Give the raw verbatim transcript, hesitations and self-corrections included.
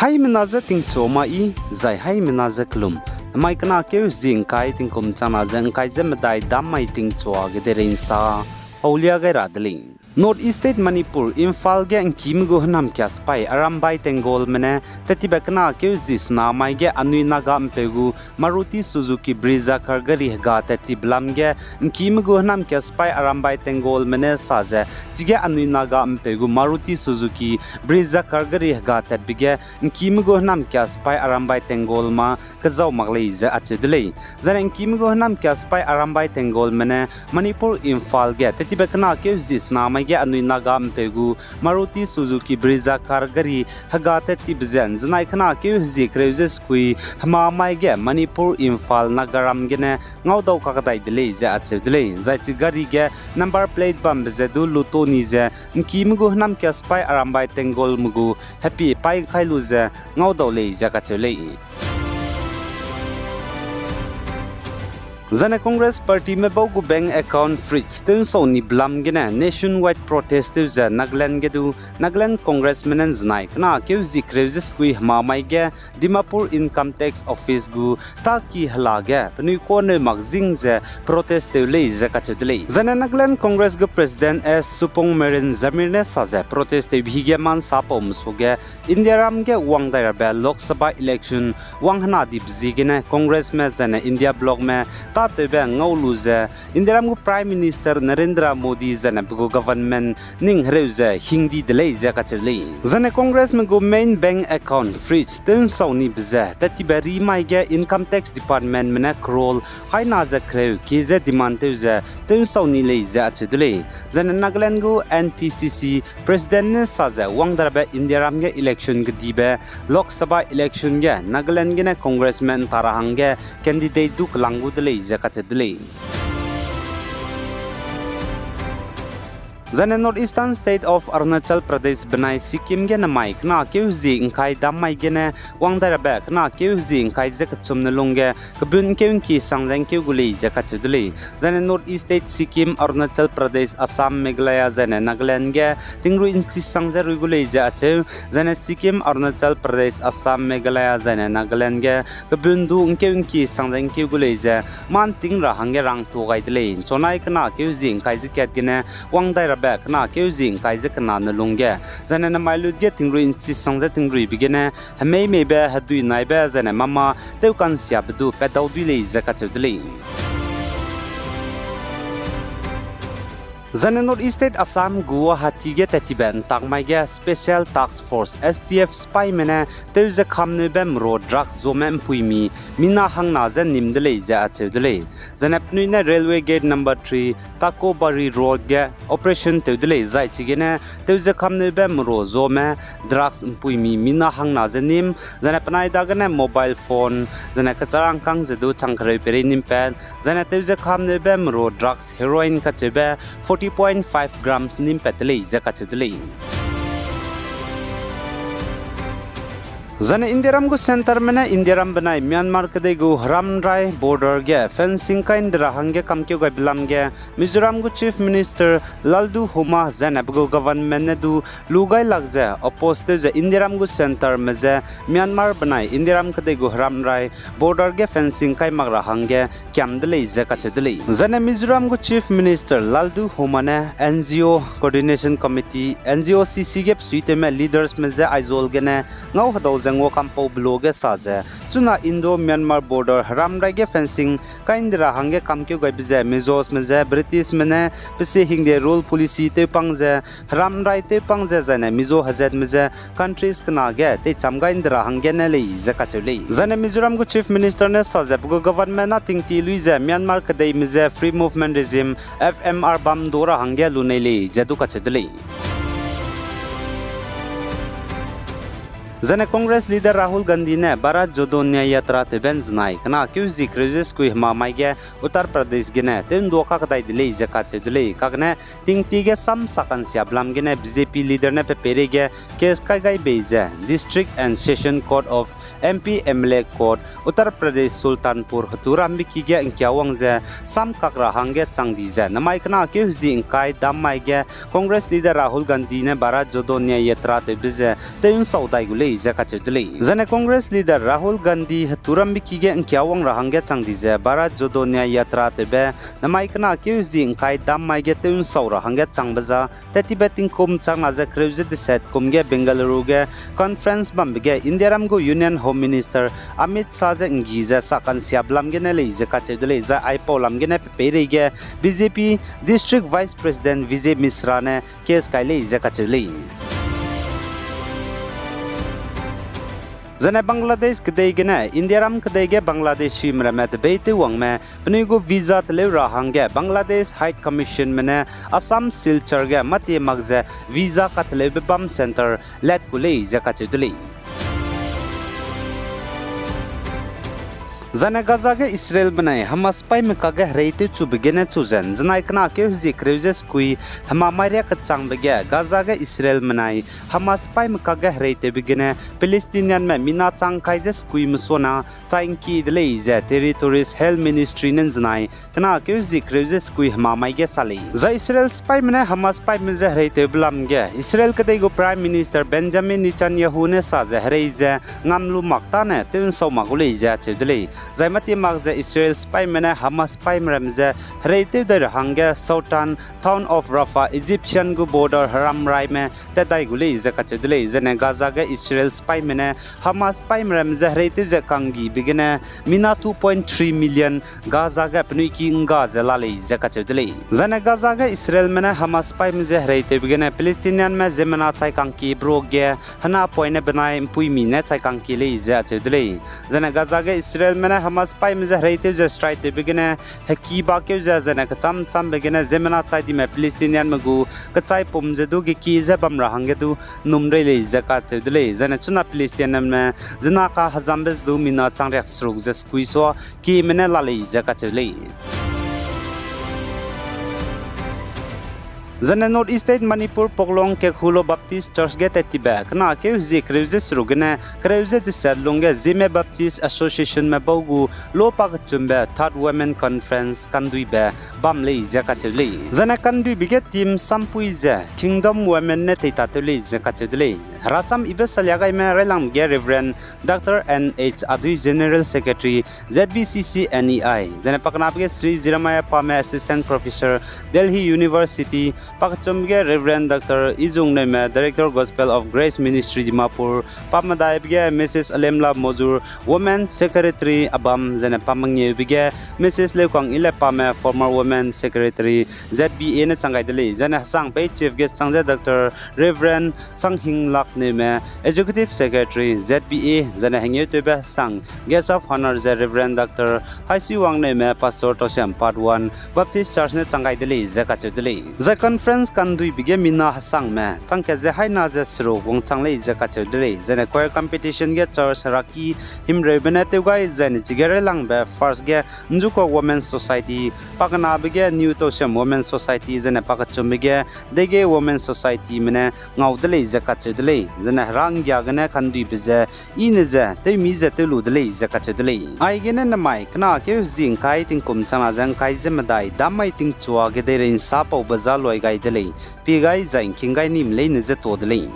Haimena je tingchu ma i, zai haimena je kelum. Namai kena keu hezie ngkai tingkum changna ze ngkai ze medai dam mai tingchua ge deirei nsa paulia gai ra de lei. North East State Manipur, Imphal ge ngkime gu hênamkia sipai Arambai Tenggolme ne tettibe kena keu hezie sena mai ge anui Naga ’mpeu gu Maruti Suzuki Brezza car gari hega tat tibe lam ge ngkime gu hênamkia sipai Arambai Tenggolme ne sa ze, chige anui Naga ’mpeu gu Maruti Suzuki Brezza car gari hega tatbe ge ngkime gu hênamkia sipai Arambai Tenggolme kezau mak lei ze acheu de lei. Zaine ngkime gu hênamkia sipai Arambai Tenggolme ne Manipur, Imphal ge tettibe kena keu hezie sena mai ge anui Naga ’mpeu gu Maruti Suzuki Brezza car gari hega tat tibe ze ’nzenai kena keu hezie kereu ze sekui hema mai ge Manipur, Imphal, Nagaram gene ngaudau kakdai de lei ze acheu de lei. Zai chi gari ge number plate bambe ze du luto ni ze ngkime gu hênamkia sipai Arambai Tenggolme gu hepie paî kai lu ze ngaudau lei ze kacheu lei. Zaine Congress Partyme bau gu bank account freeze tew'nsau nibe lam gene nationwide protest tew ze Nagaland ge du Nagaland Congressme ne ’nzenai kena keu hezie kereu ze sekui hema mai ge Dimapur Income Tax Office gu tâki hela ge penui kuâ neu mak zing ze protest tew lei ze kacheu de lei. Zaine Nagaland Congress gu President S Supongmeren Jamir ne sa ze protest tewbe hige ma'nsapaume suage Indiaram ge wang dai rabe Lok Sabha election wang hena dibe ziegene Congressme zaine India blocme tâtewbe ngau lu ze Indiaram gu Prime Minister Narendra Modi zaine pe gu government ning hereu ze hing di de lei ze kacheu lei. Zaine Congressme gu main bank account freeze tew'nsau nibe ze tettibe ri mai ge Income Tax Departmentme ne crore haina ze kereu kie ze demand tew ze tew'nsau ni lei ze acheu de lei. Zaine Nagaland gu N P C C President ne sa ze wang dai rabe Indiaram ge election kedibe Lok Sabha election ge Nagaland gene Congressme ’nta ra hangge candidate du kelang gu de lei ze kacheu de lei. Zaine North Eastern State of Arunachal Pradesh benai Sikkim ge namai kena keu hezie ngkai dam mai gene wang dai rabe kena keu hezie ngkai ze kechumne lungge kebun ’ngkeu ’ngki sang ze ’ngkeu gu lei ze kacheu de lei. Zaine North East State Sikkim, Arunachal Pradesh, Assam, Meghalaya zaine Nagaland ge tingrui ’nchi sang ze rui gu lei ze acheu. Zaine Sikkim, Arunachal Pradesh, Assam, Meghalaya zaine Nagaland ge kebun du ’ngkeu ’ngki sang ze ’ngkeu gu lei ze mâ ’nting ra hangge rangtuâ gai de lei. ’Nchonai kena keu hezie ngkai ze kat gene wang dai rabe kena keu hezie ngkai ze kena ne lungge zaine namai lut ge tingrui ’nchi sang ze tingruibe gene hemei meibe, hedui naibe zaine mama tewkansiabe du patdau dui lei ze kacheu de lei. Zaine North East State Assam, Guwahati ge tattibe ’ntak mai ge Special Task Force, S T F sipaime ne tew ze kamneube merua drugs zome ’mpuimi mina hangna ze nim de lei ze acheu de lei. Zaine penui ne Railway Gate number three, Takobari Road ge operation tew de lei, zai chigene tew ze kamneube merua zome drugs ’mpuimi mina hangna ze nim, zaine penai dagene mobile phone, zaine kecharangkâng ze du chang kereu peirei nimpat, zaine tew ze kamneube merua drugs heroin kacheube forty point five grams nimpat de lei ze kacheu de lei. Zaine Indiaram gu centreme ne Indiaram benai Myanmar kedei gu heramrai border ge fencing kai ’ndi ra hangge kamkeu gaibe lam ge Mizoram gu Chief Minister Laldu Huma zaine pe gu government ne du lu gai lak ze oppose tew ze Indiaram gu centreme je Myanmar benai Indiaram kedei gu heramrai border ge fencing kai mak ra hangge kiam de lei ze kacheu de lei. Zaine Mizoram gu Chief Minister Laldu Huma ne N G O Coordination Committee, N G O C C ge besuitewme leadersme je Aizawl gene ngau hedau ze nguakampau belo ge sa ze, chuna Indo-Myanmar border heramrai ge fencing kai ’ndi ra hangge kamkeu gaibe ze Mizosme je Britishme ne pesie hingde rule policy tewpang ze, heramrai tewpang ze zaine Mizo hezatme je countries kena ge teicham gai ’ndi ra hangge ne lei ze kacheu lei. Zaine Mizoram gu Chief Minister ne sa ze pe gu government na tingti lui ze Myanmar kedeime je Free Movement Regime, F M R bam du ra hangge lunei lei ze du kacheu de lei. Zaine Congress leader Rahul Gandhi ne Bharat Jodo Nyay Yatra tewbe ’nzenai kena keu hezie kereu ze sekui hema mai ge Uttar Pradesh gene tew ’nduâ kakdai de lei ze kacheu de lei. Kagene tingti ge sam sakansiabe lam gene B J P leader ne pe peireige case kai gai bei ze District and Session Court of M P M L A Court, Uttar Pradesh, Sultanpur hetu rambe ki ge ’ngkia wang ze sam kak ra hangge chang di ze namai kena keu hezie ’ngkai dam mai ge Congress leader Rahul Gandhi ne Bharat Jodo Nyay Yatra tewbe ze tew ’nsau dai gu lei ze kacheu de lei. Zaine Congress leader Rahul Gandhi heturambe ki ge ’ngkiawang ra hangge chang di ze Bharat Jodo Nyay Yatra tewbe namai kena keu zi ’ngkai dam mai ge tew'nsau ra hangge changbe za, tettibe tingkum changna ze kereu ze deset kum ge Bengaluru ge conference bambe ge Indiaram gu Union Home Minister Amit Shah ze ’nggi ze sa kansiabe lam gene lei ze kacheu de lei, zai aipau lam gene pe peireige B J P District Vice President Vijay Mishra ne case kai lei ze kacheu lei. Zaine Bangladesh kedei gene Indiaram kedei ge Bangladeshime ramme tebeitewwangme penui gu visa teleu ra hangge Bangladesh High Commissionme ne Assam Silchar ge mâtie mak ze visa kateleube bam centre let ku lei ze kacheu de lei. Zaine Gaza ge Israelme nai Hamas sipaîme kakge hereitewchube gene chu ze ’nzenai kena keu hezie kereu ze sekui hemamai riak kechangbe ge Gaza ge Israelme nai Hamas sipaîme kakge hereitewbe gene Palestinianme mina chang kai ze sekui mesuana chai ’ngkie de lei ze Territories Health Ministry ne ’nzenai kena keu hezie kereu ze sekui hemamai ge sa lei. Zai Israel sipaîme ne Hamas sipaîme je hereitewbe lam ge Israel kedei gu Prime Minister Benjamin Netanyahu ne sa ze herei ze ngam lu mak tâne tew'nsau mak gu lei ze acheu de lei. Zai mâtie mak ze Israel sipaîme ne Hamas sipaîme ramme je hereitew dai ra hangge Southern town of Rafah, Egyptian gu border heram raime tat dai gu lei ze kacheu de lei. Zaine Gaza ge Israel sipaîme ne Hamas sipaîme ramme je hereitew ze kanggibe gene mina two point three million Gaza ge penui ki ’ngga ze la lei ze kacheu de lei. Zaine Gaza ge Israelme ne Hamas sipaîme je hereitewbe gene Palestinianme ziemmena chai kangkie bro ge hena poine benai ’mpuimi ne chai kangkie lei ze acheu de lei. Zaine Gaza ge Israelme ne Hamas sipaîme je hereitew ze strike tewbe gene heki bakeu ze zaine kechâm châmbe gene ziemmena chai dime Palestinianme gu kechaipum ze du gekie ze bam ra hangge du ’nnum rei lei ze kacheu de lei. Zaine chuna Palestinianme zena kahezambe ze du mina chang riak seruk ze sekui sua kieme ne la lei ze kacheu lei. Zaine North East State Manipur Poklong Kekhulo Baptist Church ge tat tibe kena keu hezie kereu ze seruk gene kereu ze deset lungge Zeme Baptist Associationme bau gu lo pakechumbe Third Women Conference kanduibe bam lei ze kacheu lei. Zaine kanduibe ge theme sampui ze Kingdom Women ne teitatew lei ze kacheu de lei. Herasam ibe salia gaime railangbe ge Reverend Doctor N H Adui, General Secretary, Z B C C N E I, zaine pakenabe ge Sri Jeremiah Pame, Assistant Professor, Delhi University, pakechumbe ge Reverend Doctor Izung Neume, Director, Gospel of Grace Ministry, Dimapur, pamedaibe ge Missus Alemla Mozur, Women Secretary abam, zaine pamangeube ge Missus Leukang Ile Pame, former Women Secretary, Z B A ne chang gai de lei. Zaine hesang pei chief guest chang ze Doctor Reverend Sanghinglak Neume, Executive Secretary, Z B A, zaine hengeutewbe hesang guest of honour ze Reverend Doctor Haisiwang Neume, Pastor Tosiam Part One Baptist Church ne chang gai de lei ze kacheu de lei. Zai conference kanduibe ge mina hesangme changkat ze haina ze seruk wangchang lei ze kacheu de lei. Zaine choir competition ge church heraki himreube ne tew gai, zaine chige railangbe first ge Nzukok Women Society, pakenabe ge New Tosiam Women Society, zaine pakechumbe ge Dege Women Societyme ne ngau de lei ze kacheu de lei. Zaine heranggia gene kanduibe ze i ne ze tewmi ze tew lu de lei ze kacheu de lei. Aigene namai kena keu hezie ’ngkai tingkum changna ze ’ngkai ze medai dam mai tingchua ge deirei ’nsa paube za luai gai de lei. Pie gai zai ’ngking gai nime leine je tuâ de lei.